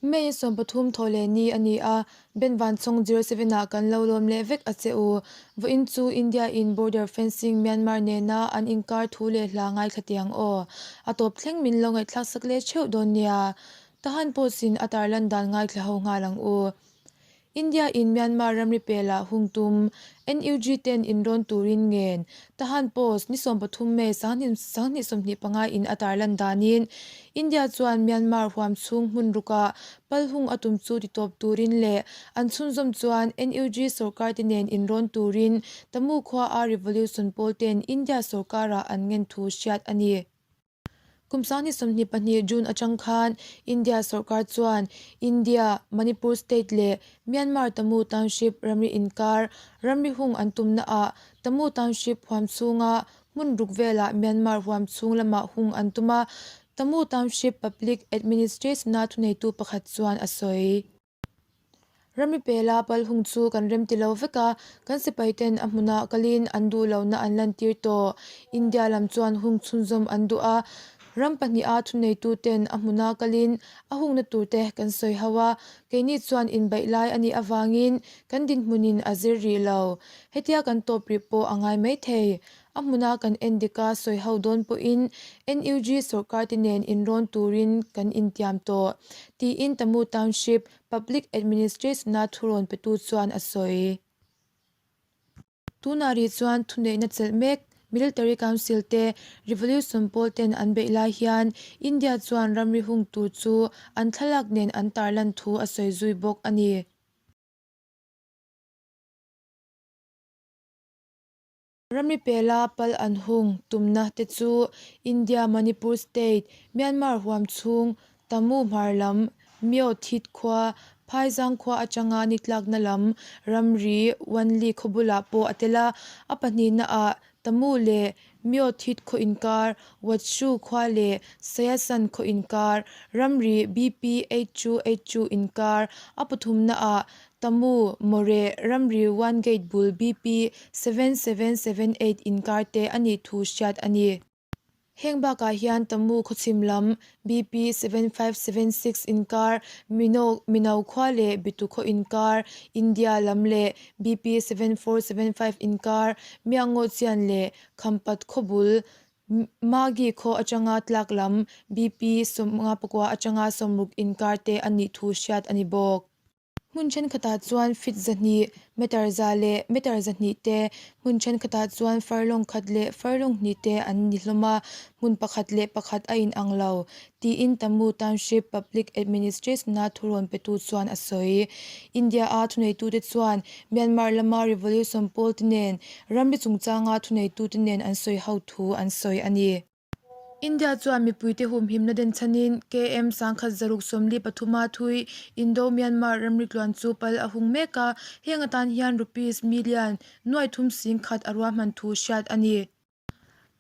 May 13 Thawhlehni a ni a, Ben Vanchawng 07 ah kan lo lawm leh vek a che u. Vawiin chu India in border fencing Myanmar nena an inkar thu leh hla ngaithla tiang aw. A tawp thleng min lo ngaihthlak sak leh theuh dawn nia. Tahan Post in a tarlan dan ngaithla ho nghal ang u. India in Myanmar ramri pelah hung tum, NUG ten inrawn turin ngen, Tahan Post ni 13 May 2025 in a tarlan danin, India chuan Myanmar huam chhung hmun rukah pal hung a tum chu titawp turin leh an chhunzawm chuan NUG sorkar te nen inrawn turin Tamu khua a Revolution pawl ten India sorkarah an ngen thu hriat a ni. Kum 2022 June atang khan India sorkar chuan India, Manipur state leh Myanmar Tamu Township ramri inkar ramri hung an tumna ah Tamu Township huam chhunga hmun ruk velah Myanmar huam chhung lamah hung an tum a, Tamu Township Public Administration-a thuneitu pakhat chuan a sawi. Ramri pela pal hung chu kan rem ti lo vek a, kan sipai ten a hmunah kalin an duh lohna an lantir tawh. India lam chuan hung chhunzawm an duh a, ram pahniha thuneitu ten a hmuna kalin a hungna tur te kan sawi ho a, keini chuan inbeih lai a nih avangin kan dinhmunin a zir rih lo. Hetia kan tawp rih pawh a ngai maithei. A hmuna kan en dik a sawi ho dawn pawhin NUG sorkar te nen inrawn turin kan intiam tawh, tiin Tamu Township Public Administration-a thurawn petu chuan a sawi. Tunah rih chuan thuneihna chelh mek Military Council te Revolution pawl ten an beih lai hian India chuan ramri hung tur chu an thlalak nen an tarlan thu a sawi zui bawk a ni. Ramri pela pal an hung tumna te chu India Manipur State, Myanmar huam chhung Tamu hmar lam Myo Thit khua, Phaizang khua atanga ni tlakna lam ramri Wanli khaw bulah pawh a tel a, a pahnihna ah Tamu leh Myo Thit khaw inkar Watshu khua leh Sayasan khaw inkar ramri BP 8282 inkar a pathumna ah Tamu, Mawreh, ramri One Gate bul BP 7778 inkar te a nih thu hriat a ni. Heng bakah hian Tamu khawchhim lam BP 7576 inkar, Mino, Mino khua leh Bitu khaw inkar, India lam leh BP 7475 inkar, Miangaw Chian leh Khampat khaw bul Magi khaw atanga tlak lam BP 54 atanga 60 inkar te a nih thu hriat a ni bawk. Hmun thenkhatah chuan feet 200, meter 100 leh meter 200 te, hmun thenkhatah chuan furlong khat leh furlong hnih te an ni hlawm a, hmun pakhat leh pakhat a inang lo, tiin Tamu Township Public Administration-a thurawn petu chuan a sawi. India-a thuneitute chuan Myanmar lama revolution pawlte nen ramri chungchanga thuneitute nen an sawi ho thu an sawi a ni. India chuan mipuite humhimna den chhanin KM 1643 a thui Indo-Myanmar ramri tluan chu pal a hung mek a, heng atan hian rupees million nuai thum sing khat a ruahman thu hriat a ni.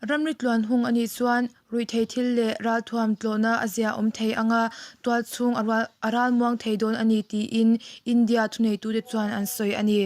Ramri tluan hung a nih chuan ruihthei thil leh ralthuam tlawhna a zia awm thei ang a, tualchhung a ralmuang thei dawn a ni tiin India thuneitute chuan an sawi a ni.